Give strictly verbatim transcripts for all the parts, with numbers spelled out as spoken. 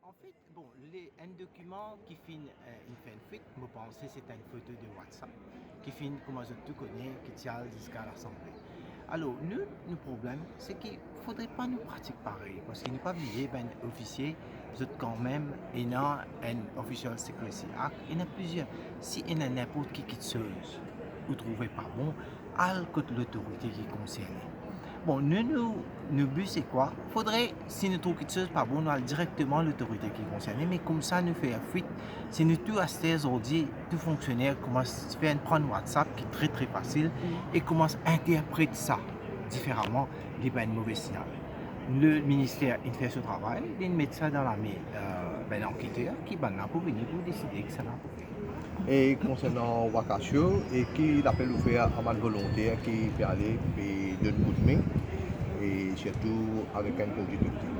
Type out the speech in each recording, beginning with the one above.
Anfet, bon, le, enn dokiman ki finn, eh, inn fer enn fwit, mo panse se enn foto de WhatsApp, ki finn, kouma zot tou kone, ki ti al ziska Lasanble. Alor, nou, nou problem, se ki fodre pa nou pratik parey, parski nou pa bliye, bann ofisie, zot kanmem ena enn Official Secrecy Act, ena plizier. Si ena ninport ki kiksoz ou trouve pa bon, al kot lotorite ki konserne. Bon, nou, nou, nou bi se kwa? Fodre, si nou trouv kiksoz pa bon, nou al direkteman lotorite ki konserne, me koumsa nou fer fwit, si nou tou aster zordi, tou fonksyoner koumans fer enn pran WhatsApp ki tre, tre fasil, e koumans interpret sa diferaman, li pa enn move signal. Le minister inn fer so travay, li inn met sa dan lame, eh, bann anketer, ki bannla pou vini pou deside kisannla pou fer. E konsernan Wakasio, e ki lapel ou fer a bann volonter ki pe ale, pe donn koudme, e sirtou avek enn prodwi toksik?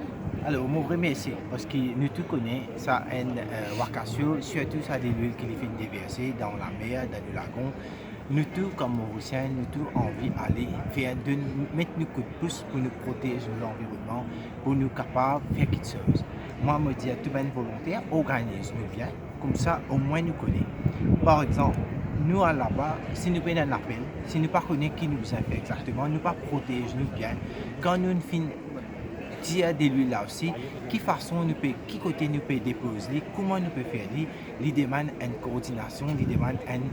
Alor, mo remersie, parski nou tou kone sa enn, eh, Wakasio, sirtou sa delwil ki li finn deverse dan lamer, dan nou lagon. Nou tou, kom Morisien, nou tou anvi ale fer, donn, met nou koudpous pou nou protez nou lanvironnman, pou nou kapav fer kiksoz. Mwa, mo dir tou bann volonter, organiz nou bien, koumsa omwin nou kone. Par exanp, nou al laba, si nou pena enn lapel, si nou pa kone ki nou bizin fer exakteman, nou pa protez nou bien. Kan nou finn tir delwil la osi, ki fason nou pe, ki kote nou pe depoz li, kouma nou pe fer li, li demann enn koordinasion, li demann enn,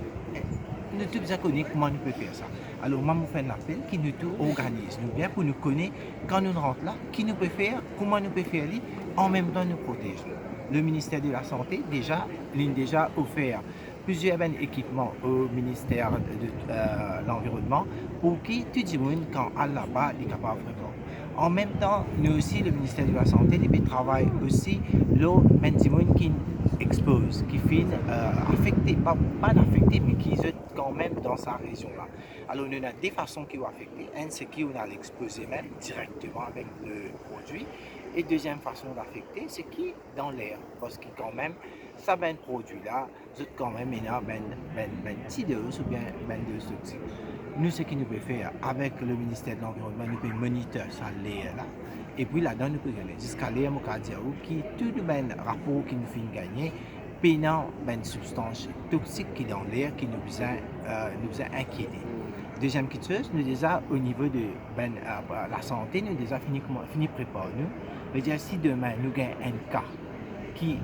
nou tou bizin kone kouma nou pe fer sa. Alor, mwa, mo fer enn lapel ki nou tou organiz nou bien pou nou kone kan nou rant la, ki nou pe fer, kouma nou pe fer li, anmemtan nou protez nou. Le minister de lasante, deza, linn deza ofer plizier bann ekipman o minister de, eh, lanvironnman, pou ki tou dimoun, kan al laba, li kapav reponn. Anmemtan, nou osi, le minister de lasante, li pe travay osi lor bann dimoun ki expoz, ki finn, eh, afekte, pa, pa afekte, me ki zot kanmem dan sa rezion la. Alor, nou ena de fason ki ou afekte. Enn, se ki ou al expoze mem direkteman avek le prodwi. E deziem fason ou afekte, se ki dan ler, parski kanmem, sa bann prodwi la, zot kanmem ena bann, bann, bann ti doz oubien bann doz toksik. Nou, seki nou pe fer avek le minister de lanvironnman, nou pe monitor sa ler la. Epi ladan nou pe gete, ziska ler mo kapav dir ou ki tou bann rapor ki nou finn gagne, pena bann sibstans toksik ki dan ler ki nou bizin, eh, nou bizin inkiete. Deziem kiksoz, nou deza o nivo de bann, eh, lasante, nou deza fini kouma, fini prepar nou. Vedir si demin nou gagn enn ka ki,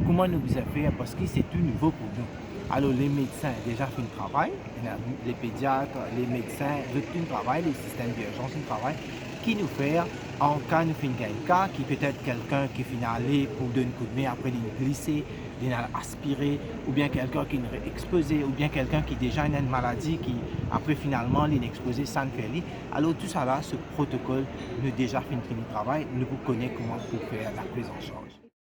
kouma nou bizin fer, parski se tou nouvo pou nou. Alor, le medsin deza finn travay, ena le pediat, le medsin, zot tou finn travay, le sistem dirzans finn travay. Ki nou fer an ka nou finn gagn ka, ki petet kelkenn ki finn ale pou donn koudme, apre linn glise, linn al aspire, oubien kelkenn ki finn expoze, oubien kelkenn ki deza ena enn maladi ki, apre finalman, linn expoze, sa finn fer li. Alor, tousala, se protokol, nou deza finn fini travay, nou pou kone kouma pou fer laprizansarz.